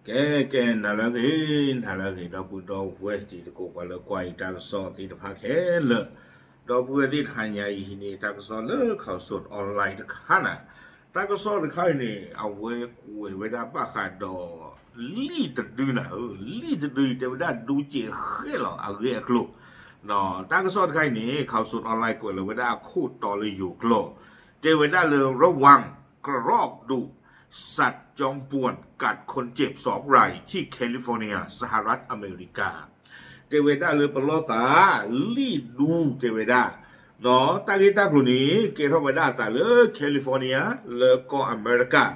ကဲ ကဲ နၤလၢအဂ့ၤ နၤလၢအဂ့ၤ ဒီပုၢ်ဒီဝဲၢ်တံၤသကိး ပှၤလၢကွၢ်အံၤတၢ်ကစီၣ်သ့ၣ်တဖၣ်ခဲလၢာ်, ဒီပုၢ်ဝဲၢ်သ့ၣ်တဟါညါအံၤန့ၣ် တၢ်ကစီၣ်လၢ Khaosod Online တခါနၤ, တၢ်ကစီၣ်တခါအံၤန့ၣ် အဝဲကွဲးဝဲဒၣ်ဘၣ်ဃးဒီး လံာ်တဒုနၤဧၢ, လံာ်တဒုအံၤတဲဝဲဒၣ်ဒူကဲးဃဲးလီၤ အဂ့ၢ်အကျိၤ တၢ်ကစီၣ်တခါအံၤန့ၣ် Khaosod Online ကွဲးလီၤဝဲဒၣ်အခိၣ်တီလၢယိၤကျိာ်, တဲဝဲဒၣ်လၢ ระวัง กระรอกดุ สัตว์จอมป่วนกัดคนเจ็บสองรายที่แคลิฟอร์เนีย สหรัฐอเมริกา တဲဝဲဒၣ်လၢပလီၢ်သး လံာ်ဒူတဲဝဲဒၣ်, တၢ်ဂ့ၢ်တၢ်ကျိၤန့ၣ် ကဲထီၣ်ဝဲဒၣ်အသးလၢ California လၢကီၢ်အမဲရကၤ,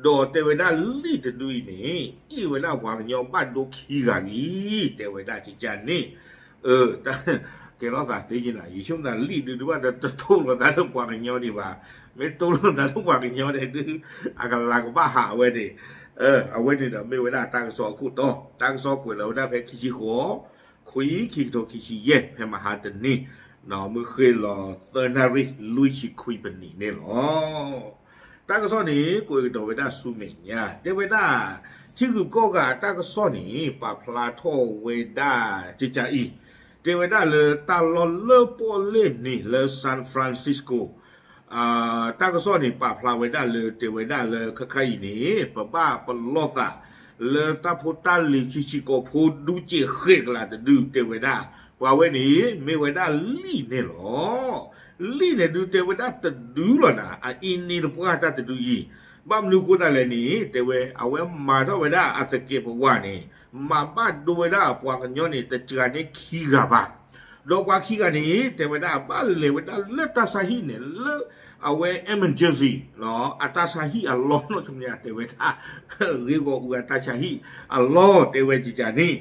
ဒီးတဲဝဲဒၣ်လံာ်တဒုအံၤန့ၣ် အ့ၣ်ဝဲဒၣ်ပှၤကညီဘၣ်ဒိခံဂၤလံ, တဲဝဲဒၣ်ကကန့ၣ် ကဲထီၣ်သးသ့က့ၤနၤ ယဆိကမိၣ်သးလံာ်ဒုဒုဘၣ်ဒီး တတိၢ်လိာ်သးလၢပှၤကညီဒံးဘၣ်, မ့ၢ်တိၢ်လိာ်သးလၢပှၤကညီန့ၣ်ဒု အကလၤကဘၣ်ဟးဝဲန့ၣ်, အဝဲန့ၣ်ဒီးမ့ၢ်ဝဲဒၣ်တၢ်ကစီၣ်အခိၣ်တီ, တၢ်ကစီၣ်ကွဲးလီၤဝဲဒၣ်ဖဲခံဆံဃိး ခွံ ခံကထိခံဆံယဲၢ် ဖဲမဟါတနံၤ, မုၢ်ဃ့ၢ်လီၤသၢနၣ်ရံၣ် လွံၢ်ဆံခွံပနံၣ်န့ၣ်လီၤ. တၢ်ကစီၣ်န့ၣ် ကွဲးကဒီးဝဲဒၣ်ဆူမဲာ်ညါ တဲဝဲဒၣ် ထံဂုၤကီၢ်ဂၤအတၢ်ကစီၣ်န့ၣ် ပာ်ဖျါထီၣ်ဝဲဒၣ်ကကအံၤ, တဲဝဲဒၣ်လၢတၢ်လီၢ်လၢပီၣ်လဲၣ်န့ၣ်လၢ San Francisco တၢ်ကစီၣ်န့ၣ် ပာ်ဖျါဝဲဒၣ်လၢ တဲဝဲဒၣ်လၢခဲခါအံၤန့ၣ် ပဘၣ်ပလီၢ်သး လၢတၢ်ဖိတၢ်လံၤဆံးဆံးကိာ်ဖိဒူကဲးဃဲးကလးတဒု တဲဝဲဒၣ်, ပှၤဝဲန့ၣ် မ့ၢ်ဝဲဒၣ်လံာ်န့ၣ်လီၤ. လံာ်န့ၣ်ဒုတဲဝဲဒၣ်တဒုလီၤနၤ အအ့န့ၢ်တပှၢ်တၢ်တဒုအံၤ, ဘၣ်မနုၤအဃိသတးလဲၣ်န့ၣ် တဲဝဲ အဝဲမၤထီၣ်ဝဲဒၣ်အသကဲးပဝးန့ၣ် မၤဘၣ်ဒိဝဲဒၣ်ပှၤကညီန့ၣ် တစှၤန့ၢ်ခံဂၤဘၣ် ဒီးပှၤခံဂၤန့ၣ် တဲဝဲဒၣ်ဘၣ်လဲၤဝဲဒၣ်လၢတၢ်ဆါဟံၣ်န့ၣ် လၢအဝဲ emergency အတၢ်ဆါဟံၣ်အလီၢ်နီၢ်ဆူညါ တဲဝဲဒၣ် ဂ့ၢ်ဂီၢ်အူအတၢ်ဆါဟံၣ်အလီၢ် တဲဝဲကကန့ၣ်,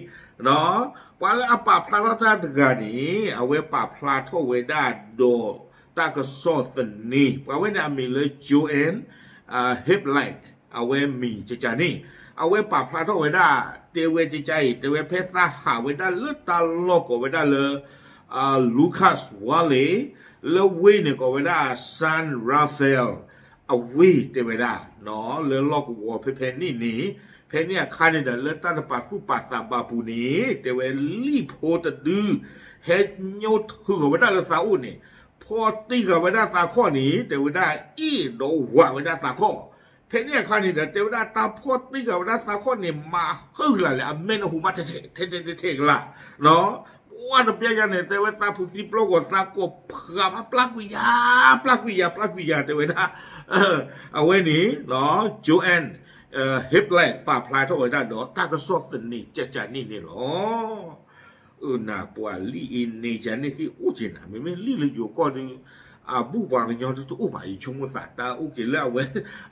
ပှၤလၢအပာ်ဖျါထီၣ်တၢ်တဂၤန့ၣ် အဝဲပာ်ဖျါထီၣ်ဝဲဒၣ်ဒီးတၢ်ကစီၣ်သန့, ပှၤဝဲန့ၣ်အမံၤလၢ Joanne Heblake အဝဲမံၤကကန့ၣ်, အဝဲပာ်ဖျါထီၣ်ဝဲဒၣ် တဲဝဲကကအံၤ တဲဝဲဖဲသးဟးဝဲဒၣ်လၢတၢ်လီၢ်ကိးဝဲဒၣ်လၢ Lucas Valley လၢဝ့ၢ်န့ၣ်ကိးဝဲဒၣ် San Rafael အဝ့ၢ်တဲဝဲဒၣ်, လၢလီၢ်ကဝီၤဖဲဖဲန့ၣ်န့ၣ်, ဖဲန့ၣ်အခါန့ၣ်ဒီး လၢတၢ်တပာ်သူၣ်ပာ်သးဘၣ်ပူၤန့ၣ် တဲဝဲလံာ်ဖိတဒု ဟဲညိထူၣ်ဂီၤဝဲဒၣ်လၢသးအိၣ်န့ၣ်, ဖီၣ်တံၢ်ဃာ်ဝဲဒၣ်သးခီၣ်န့ၣ် တဲဝဲဒၣ်အ့ၣ်ဒီးဝးဝဲဒၣ်သးခီၣ်, ဖဲန့ၣ်အခါန့ၣ်ဒီး တဲဝဲဒၣ်တၢ်ဖီၣ်တံၢ်ဃာ်ဝဲဒၣ်သးခီၣ်န့ၣ် မၤဟုၣ်ကလာ်လဲၣ် အမဲာ်နဟူးမးထဲထဲထဲထဲကလာ် ပှၢ်တပျၢ်ယၤန့ၣ် တဲဝဲသးဖုးသံပျီၢ်ဂီၤသးကိးဖှးမး ပျၢ်ကွံာ်ယၤ ပျၢ်ကွံာ်ယၤ ပျၢ်ကွံာ်ယၤ တဲဝဲဒၣ်, အဝဲန့ၣ် Joanne Heblake ပာ်ဖျါထီၣ်ဝဲဒၣ်ဒီးတၢ်ကစီၣ်သန့ကကန့ၣ်န့ၣ်လီၤ. အၢ နပှၤလံာ်အ့န့ကန့ၣ်သ့ၣ်အိၣ်က့ၤနၤ မ့မ့ၢ်လံာ်လၢယိၤကီၢ်ဒု အဘူၣ်ပှၤကညီဒုတအိၣ်ဘၣ် ယဆိကမိၣ်သးတၢ်အိၣ်က့ၤလၢအဝဲ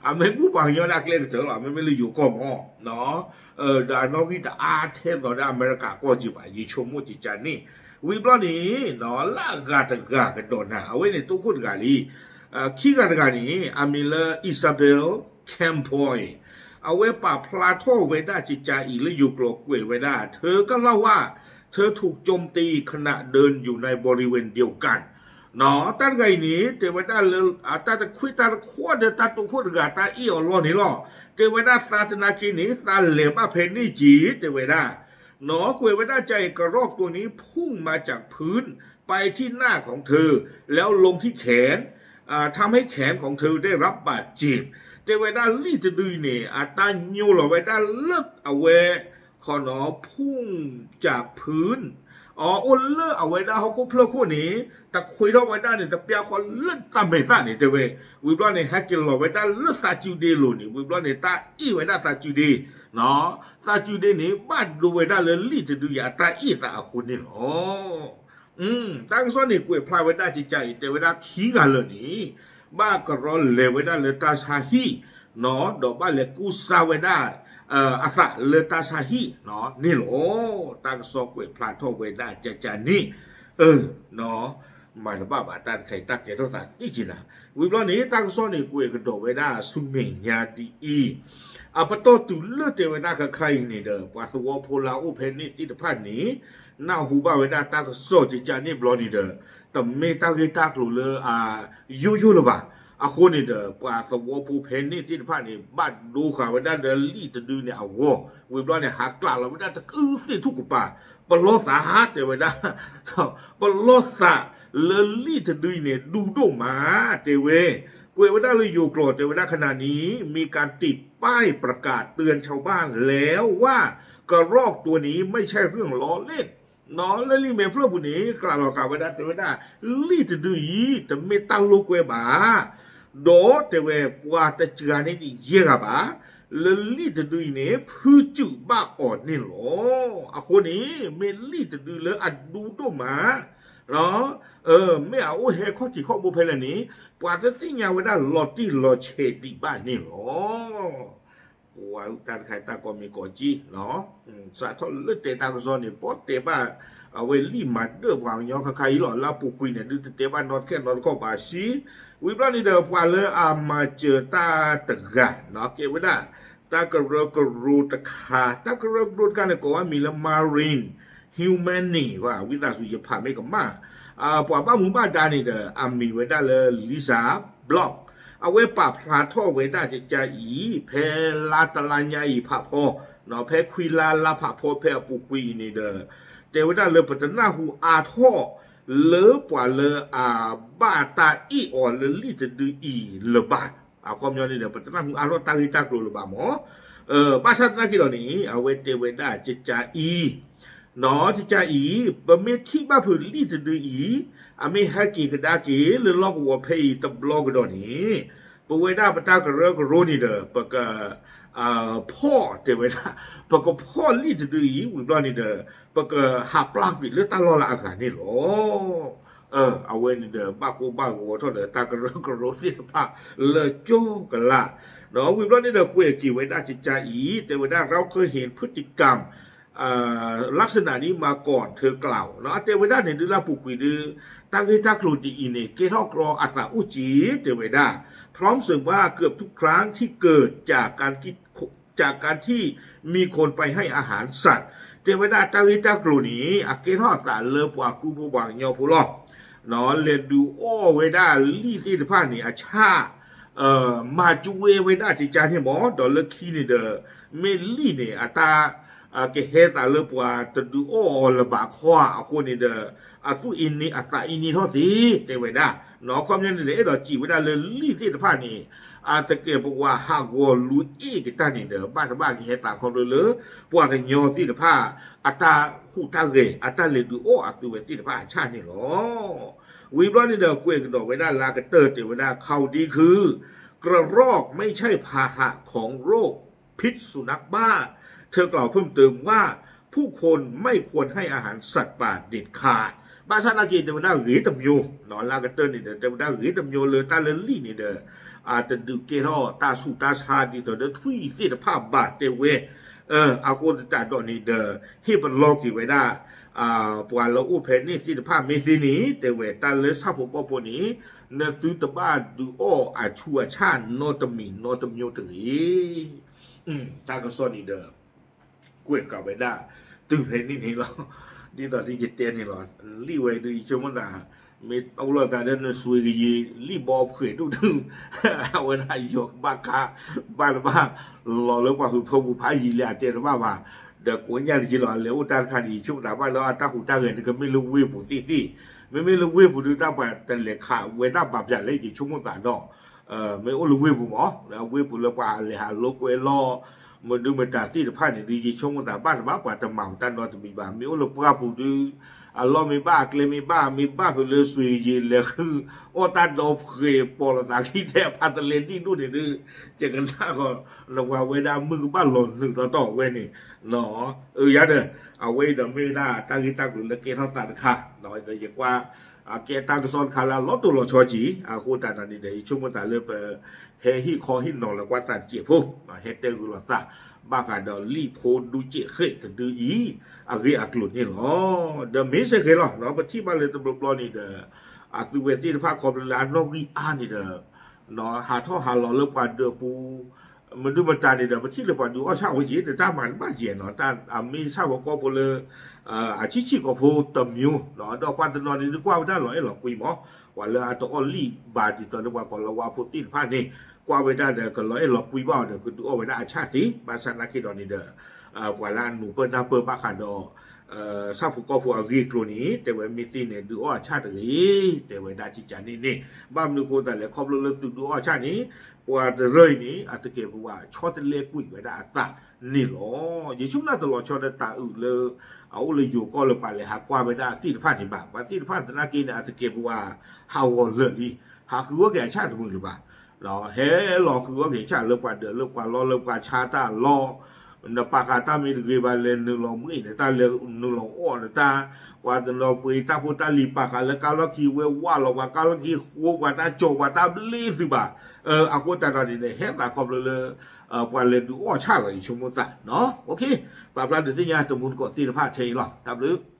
အမ့ၢ်ဘူၣ်ပှၤကညီဒၣ်ကျဲကတၢၢ်လီၤ မ့မ့ၢ်လၢယိၤကီၢ်မး ဒီးအနီၣ်ဂံၢ်တအါထဲသိးဒၣ်အမဲရကၤကီၢ်က့ၤဘၣ် ယဆိကမိၣ်ကကန့ၣ်, ဝံၤဘျီန့ၣ် လၢအဂၤတဂၤကဒီးနၤ အဝဲန့ၣ်တိခိၣ်တဂၤလံ ခံဂၤတဂၤန့ၣ် အမံၤလၢ Isabel Campoy အဝဲပာ်ဖျါထီၣ်ဝဲဒၣ်ကကအံၤလၢယိၤကျိာ်ကွဲးဝဲဒၣ် เธอก็เล่าว่า เธอถูกโจมตีขณะเดินอยู่ในบริเวณเดียวกัน တၢ်တဂၤအံၤန့ၣ် တဲဝဲဒၣ်လၢ အတၢ်တခွံၣ်တၢ်တခီဒီးတၢ်တိခိၣ်တဂၤတၢ်အ့ၣ်အီၤလီၢ်န့ၣ်လီၤ. တဲဝဲဒၣ်သးသနာ်က့န့ၣ် သးလဲၤဘၣ်ဖဲန့ၣ်က့ၤ တဲဝဲဒၣ် ကွဲးဝဲဒၣ်ကကအံၤ กระรอกตัวนี้พุ่งมาจากพื้น ไปที่หน้าของเธอ แล้วลงที่แขน ทำให้แขนของเธอได้รับบาดเจ็บ တဲဝဲဒၣ်လံာ်တဒုအံၤန့ၣ် အတၢ်ညိလီၤဝဲဒၣ်လၢအဝဲ ခီနီၤ ဖူၣ်ကၠးဖုၣ် အိၣ်လၢအဝဲဒၣ်ဟီၣ်ခိၣ်ဖျၢၣ်ခိၣ်န့ၣ် တခွဲထီၣ်ဝဲဒၣ်န့ၣ် တပျၢ်ဃီလၢတၢ်မဲာ်သၣ်န့ၣ် တဲဝဲ ဝံၤဘျီန့ၣ် ဟဲက့ၤလီၤဝဲဒၣ်လၢသးစုဒ့လိၤန့ၣ် ဝံၤဘျီန့ၣ် တၢ်အ့ၣ်ဝဲဒၣ်သးစုဒ့ သးစုဒ့န့ၣ် ဘၣ်ဒိဝဲဒၣ်လၢလံာ်တဒုအံၤအတၢ်အ့ၣ်သးအဃိန့ၣ်လီၤ. တၢ်ကစီၣ်န့ၣ် ကွဲးဖျါဝဲဒၣ်ကကအံၤ တဲဝဲဒၣ်ခံဂၤလၢာ်န့ၣ် ဘၣ်ကရီလဲၤဝဲဒၣ်လၢတၢ်ဆါဟံၣ် ဒီးဘၣ်လဲၤကူစါဝဲဒၣ် အသးလၢတၢ်ဆါဟံၣ်န့ၣ်လီၤ. တၢ်ကစီၣ်ကွဲးဖျါထီၣ်ဝဲဒၣ်ကကန့ၣ် မၤတဘၣ်ဘၣ်တၢ်တခါအံၤ တၢ်ကဲထီၣ်သးသ့က့ၤနၤ ဝံၤဘျီန့ၣ် တၢ်ကစီၣ်န့ၣ် ကွဲးကဒီးဝဲဒၣ်ဆူမဲာ်ညါဒ်အံၤ အပတီၢ်တုၤလၢတဲဝဲဒၣ်ခဲခါအံၤန့ၣ်ဒီး ပှၤသဝီဖိလၢအအိၣ်ဖဲန့ၣ်သ့ၣ်တဖၣ်န့ၣ် နၢ်ဟူဘၣ်ဝဲဒၣ်တၢ်ကစီၣ်ကကန့ၣ်ဘျီန့ၣ်ဒီး တမ့ၢ်တၢ်ဂ့ၢ်တၢ်ကျိၤလၢအယိယိလၢၤဘၣ်. အဃိန့ၣ်ဒီး ပှၤသဝီဖိဖဲန့ၣ်သ့ၣ်တဖၣ်န့ၣ် ဘၣ်ဒိဃာ်ဝဲဒၣ်လၢလံာ်တဒုန့ၣ်အဂီၢ်, ဝံၤဘျီန့ၣ် ဟးကျးလီၤဝဲဒၣ်တကုသ့ၣ်ထူၣ်ကပၤ, ပလီၢ်သးတဲဝဲဒၣ်, ပလီၢ်သးလၢလံာ်တဒုအံၤန့ၣ် ဒူဒိၣ်မး တဲဝဲ, ကွဲးဝဲဒၣ်လၢယိၤကျိာ်တဲဝဲဒၣ် ขณะนี้ มีการติดป้ายประกาศเตือนชาวบ้านแล้วว่า กระรอกตัวนี้ไม่ใช่เรื่องล้อเล่น လၢလံာ်မဲာ်ဖျၢၣ်ပူၤန့ၣ် ကျးလီၤဃာ်ဝဲဒၣ်တဲဝဲဒၣ် လံာ်တဒုအံၤ တမ့ၢ်တၢ်လိာ်ကွဲဘၣ်, ဒီးတဲဝဲပှၤတစှၤန့ၢ်ဒံးယဲၢ်ဂၤဘၣ်, လၢလံာ်တဒုအံၤန့ၣ် ဖုစူၣ်ဘၣ်အီၤန့ၣ်လီၤ. အဃိန့ၣ် မ့ၢ်လံာ်တဒုလၢအဒူဒိၣ်မး မ့ၢ်အအိၣ်ဟဲခီၣ်ထံးခီၣ်ဘိဖဲလဲၣ်န့ၣ် ပှၤတသ့ၣ်ညါဝဲဒၣ်လီၤတံၢ်လီၤဆဲးဒံးဘၣ်န့ၣ်လီၤ. ပှၤတၢ်တခါတၢ်ကိးမံၤကိးက့လီၤ. စးထီၣ်လၢတဲတၢ်ကစီၣ်န့ၣ် ပီၣ်တဲဘၣ် အဝဲလံာ်မၤဒၢၣ်ပှၤကညီခါခါအံၤလီၤ. လၢအပူၤကွံာ်န့ၣ် ဒုးတတဲဘၣ်နီတခဲနီတခီၣ်ဘၣ်ဆံ, ဝံၤဘျီန့ၣ်ဒီး ပှၤလၢအမၤစၢၤတၢ်တဂၤ ကဲဝဲဒၣ် တၢ်ကရၢကရိတခါ, တၢ်ကရၢကရိတခါန့ၣ် ကိးဝဲမံၤလၢ Marine Humane ဘၣ်, ဝံသးစူၤယဖးမ့ၢ်ကမၣ်, ပှၤဘၣ်မူဘၣ်ဒါန့ၣ်ဒီး အမံၤဝဲဒၣ်လၢ Lisa Block, အဝဲပာ်ဖျါထီၣ်ဝဲဒၣ်ကကါအံၤ ဖဲလါတလါညါအံၤဖးဖီ, ဖဲခွံလါလါဖးဖီဖဲအပူၤကွံာ်အံၤန့ၣ်ဒီး တဲဝဲဒၣ်လၢပတနၢ်ဟူအါထီၣ် လၢပှၤလၢအဘၣ်တၢ်အ့ၣ်အီၤလၢလံာ်တဒုအံၤလၢၤဘၣ်. အခီပညီန့ၣ်ဒီး ပတနၢ်ဟူအါထီၣ်တၢ်ဂ့ၢ်တၢ်ကျိၤလၢၤဘၣ်မၢ်. ဘၣ်ဆၣ်သနာ်က့ဒီးန့ၣ် အဝဲတဲဝဲဒၣ်ကကါအံၤ နီၢ်ကကါအံၤ ပမ့ၢ်ထံၣ်ဘၣ်ဖုးလံာ်တဒုအံၤ အမ့ၢ်ဟဲက့ၤကဒါက့ၤလၢလီၢ်ကဝီၤဖဲအံၤတဘျီကဒီးန့ၣ် ပဝဲဒၣ်ပတၢ်ကရၢကရိန့ၣ်ဒီး ပက ဖီၣ်တဲဝဲဒၣ် ပကဖီၣ်လံာ်တဒုအံၤ ဝံၤဘျီန့ၣ်ဒီး ပကဟးပျၢ်ကွံာ်လၢတၢ်လီၢ်လၢအဂၤန့ၣ်လီၤ. အဝဲန့ၣ်ဒီး ဘၣ်ကိၢ်ဘၣ်ဂီၤထီၣ်ဒီးတၢ်ကရၢကရိသ့ၣ်တဖၣ်လၢကၠီကလး, ဒီးဝံၤဘျီန့ၣ်ဒီး ကွဲးက့ၤဝဲဒၣ်ကကါအံၤ တဲဝဲဒၣ် เราเคยเห็นพฤติกรรม ลักษณะนี้มาก่อน เธอกล่าว အတဲဝဲဒၣ်န့ၣ်ဒုးလၢအပူၤကွံာ်ဒုး တၢ်ဂ့ၢ်တၢ်ကျိၤဒ်အံၤန့ၣ် ကဲထီၣ်ကြီအသးအိၣ်က့ၤ တဲဝဲဒၣ် พร้อมเสริมว่าเกือบทุกครั้งที่เกิดจากการที่ จากการที่มีคนไปให้อาหารสัตว์ တဲဝဲဒၣ်တၢ်ဂ့ၢ်တၢ်ကျိၤန့ၣ် အကဲထီၣ်အသးလၢပှၤကူဖိပှၤကညီဖိလီၤ. လဲၤဒုးအီၣ်ဝဲဒၣ်လံာ်သ့ၣ်တဖၣ်န့ၣ် အဆၣ် မၤကဝဲဝဲဒၣ်ကကါန့ၣ်မၢ်, ဒီးလၢခံန့ၣ်ဒီး မ့ၢ်လံာ်န့ၣ် အတၢ် ကဟဲသးလၢပှၤတဒုးအီၣ်အီၤလၢၤဘၣ်ခီဧါ အဃိန့ၣ်ဒီး အသူၣ်အ့န့ အသးအ့န့ထီၣ်သ့ တဲဝဲဒၣ်, နီၢ်ခီပညီန့ၣ်ဒီး အဲၣ်ဒိးစံးဝဲဒၣ်လၢလံာ်သ့ၣ်တဖၣ်န့ၣ် အသကဲးပဝးဟးဂီၤလူၤအ့ၣ်ကတၢၢ်န့ၣ်ဒီး ဘၣ်တဘၣ်ကဟဲသးခီဖျိလၢ ပှၤကညီသ့ၣ်တဖၣ် အတၢ်ဟူးတၢ်ဂဲၤ အတၢ်လဲၤဒုးအီၣ်အသုဝဲသ့ၣ်တဖၣ်အဆၣ်န့ၣ်လီၤ. ဝံၤဘျီန့ၣ်ဒီး ကွဲးကဒီးဝဲဒၣ်လၢအကတၢၢ်တဲဝဲဒၣ် ข่าวดีคือ กระรอกไม่ใช่พาหะของโรคพิษสุนัขบ้า เธอกล่าวเพิ่มเติมว่า ผู้คนไม่ควรให้อาหารสัตว์ป่าเด็ดขาด ဘၣ်ဆၣ်သနာ်က့ တဲဝဲဒၣ်ဂ့ၤတမျိုး, လၢအကတၢၢ်န့ၣ်ဒီး တဲဝဲဒၣ်ဂ့ၤတမျိုးလၢတၢ်လၢလံာ်န့ၣ်ဒီး အတဒုးကဲထီၣ်တၢ်ဆူးတၢ်ဆါဒ်သိးဒီးထွံၣ်သ့ၣ်တဖၣ်ဘၣ် တဲဝဲ, အဃိသတးဒီးန့ၣ်ဒီး ဟ့ၣ်ပလီၢ်က့ၤဝဲဒၣ် ပှၤလၢအိၣ်ဖဲန့ၣ်သ့ၣ်တဖၣ်မ့ၢ်သ့န့ၣ် တဲဝဲတၢ်လၢဆၣ်ဖိကီၢ်ဖိန့ၣ် နသုတဘၣ်ဒုးအီၣ်အဆူးအဆၣ်နီတမံၤနီတမျိုးတဂ့ၤ. တၢ်ကစီၣ်န့ၣ်ဒီး ကွဲးဃာ်ဝဲဒၣ် တုၤဖဲန့ၣ်န့ၣ်လီၤ. ဒ်သိးဒ်ယတဲန့ၣ်လီၤ. လံာ်ဝဲဒုးယဆိကမိၣ်သး မ့ၢ်တအိၣ်လိာ်သးဒီးနစွ့ကယံၤ လံာ်ဘီဖှဲးဒိၣ်ဒုး အဝဲဒၣ်ယီၤကဘၣ်ခါ ဘၣ်တဘၣ် လီၤလၢပှၤဟုးဖၢပူၤဖးယံၤလၢအတဲတဘၣ်ဘၣ်. ဒီးကိးညါတက့ၢ်လီၤ အလဲၤအိၣ်တၢ်တခါန့ၣ် ယဆိကမိၣ်သးဘၣ်လၢအတၢ်ဟူးတၢ်ဂဲၤန့ၣ် ကမ့ၢ်လၢဝ့ၢ်ပူၤသ့ၣ်သ့ၣ်, မ့မ့ၢ်လၢဝ့ၢ်ပူၤဒုး တၢ်ပှၤတလဲၤခးဝဲဒၣ်ဘၣ်ပၠးလၢယဆိကမိၣ်သးဒီး မ့ၢ်အိၣ်လၢဝ့ၢ်ပူၤမး, ဝ့ၢ်ပူၤလၢပှၤလဲၤဟးလိာ်ကွဲလီၢ် မဒုမတၤသ့ၣ်တဖၣ်န့ၣ်ဒုး ယဆိကမိၣ်သးဘၣ်တဘၣ် ပှၤတမၤတၢ်နီတမံၤဘၣ်. မ့ၢ်အိၣ်လၢပှၢ်ပူၤဒုး အလီၢ်မ့ၢ်ဘၣ် အကျဲမ့ၢ်ဘၣ် မ့ၢ်ဘၣ်ဖဲလၢစွ့ကယံၤလဲၤဃု အီၣ်တၢ်ဒီဖှဲးပိာ်လိာ်သးခံထဲအဖါတလဲဒံၣ်ဒိၣ်န့ၣ်ဒုး ယကနၣ်ဃီ နဝၤဝဲဒၣ်မုၢ်ကဘၣ်လီၤနုာ်လီၤတီၢ်ဝဲန့ၣ် အၢ ယၤဒီး အဝဲအံၤဒီးမ့ၢ်ဝဲဒၣ်တၢ်ဂ့ၢ်တၢ်ကျိၤလၢကဲထီၣ်သးတခါ ဒီးယကွၢ် ကဲတၢ်ကစီၣ်တခါလၢအလီၤတိၢ်လီၤဆီကံၤ အဃိသတးဒီးန့ၣ်ဒီး ယဆိကမိၣ်သးလၢပ ဟဲဟ့ၣ်ခီဟ့ၣ်နီၤလီၤကွၢ်သးတစဲးဖိ ဟဲတဲဂုာ်လိာ်သး ဘၣ်ဃးဒီးလံာ်ဖိဒူစဲးဃဲးတဒုအံၤ အဂ့ၢ်အကျိၤန့ၣ်လီၤ. ဒီးမ့ၢ်စ့ၢ်ကီးလီၤ ပထံၣ်ဘၣ်လၢတဘျီဘျီန့ၣ်ဒီး အသုဝဲသ့ၣ်တဖၣ်ခီဖျိလၢအနီၣ်ဂံၢ်အါန့ၣ်ဒီး ဟးထီၣ်ဟးလီၤလၢပှၤဒၢးပူၤ မနုၤမတၤန့ၣ်ဒီး ပထံၣ်လၢပှၤဒုးအီၣ်ဆၣ်ဝဲက့ၤ တၢ်မၤတဘၣ်ယဲၢ်နီၤ, တၢ်အမ့ၢ်ဆၣ်ဖိကီၢ်ဖိလၢ အဆံးဆံးကီၢ်ဖိတမံၤနီၤ, ဒီးပှၤတနီၤန့ၣ် ဒုးကွၢ်ဝဲဒၣ်လီၤအဲၣ်လီၤကွံမး, ပှၤလၢအတအီၣ်လံာ်ဘၣ်ဒ်သိးလၢပှၤကိးလၢဝါဖိသ့ၣ်တဖၣ်န့ၣ် ကွၢ်ဝဲဒၣ်ဒီးကလီၤအဲၣ်လီၤကွံဘၣ်အီၤဒီး ကဒုးအီၣ်ဝဲဒၣ်အဆၣ်သ့, ဘၣ်ဆၣ်နာ်က့ဒီးန့ၣ်ဒီး ပှၤလၢအနုာ်ပၢၢ်နၢ်ပၢၢ်ဘၣ်ဃးဒီး ဆၣ်ဖိကီၢ်ဖိအဂ့ၢ်အကျိၤန့ၣ် တဲဝဲမ့ၢ်သ့န့ၣ် ဒုးအီၣ်အဆၣ်တဂ့ၤ, တဲဝဲဒၣ်ကကန့ၣ်န့ၣ်, ဘၣ်မနုၤအဃိသတးလဲၣ် ခီဖျိလၢသုးဒုးအီၣ်အဆၣ်န့ၣ် ပှၤတရၢအံၤန့ၣ် အသကဲးပဝးဆီတလဲကွံာ်ဝဲဒၣ်အသးန့ၣ်လီၤ. ယဆိကမိၣ်တလီၤဆီဒီးတၤအုးလၢ အအိၣ်လၢယိၤကီၢ်လၢပှၤလဲၤဟးကွၢ်ဝဲဒၣ်အသ့ၣ်တဖၣ်န့ၣ်ဘၣ်, ပှၤသ့ၣ်တဖၣ်သနာ်က့န့ၣ် အသကဲးပဝးဟးဂီၤလၢာ်လံ, ဟးဃုအီၣ်က့ၤအဆၣ်တမုာ်လၢၤဘၣ် ဟဲလီၤဃုအီၣ်က့ၤဆၣ်လၢပှၤဒၢးလၢပှၤလီလၢပှၤဆါတၢ်အလီၢ်, နပာ်ဃာ်တၢ်မ့ၢ်တဂ့ၤဘၣ် လဲၤနုာ်လီၤမ့ၢ်န့ၣ် တၢ်လဲၤနုာ်လီၤအီၣ်နတၢ်, ပှၤတနီၤပှ့ၤတၢ်ဖိတၢ်လံၤပာ်ဃာ်လၢကါလီၢ်ခံဝဲဝးလီၤ ပှၤကါလီၢ်ခံဃိပှၤတၢ်ကၠီၤပှၤတၢ်ဘျ့သုးဘၣ်, အဃိသတးဒီးန့ၣ် ဟဲသးခီဖျိလၢ ပှၤလဲၤဒုးအီၣ်ဆၣ်လီၤ ယဆိကမိၣ်သး, ပာ်ဖျါဒုးသ့ၣ်ညါတမူတကိးသ့ၣ်တဖၣ်ထဲအံၤလီၤ. တၢ်ဘျုး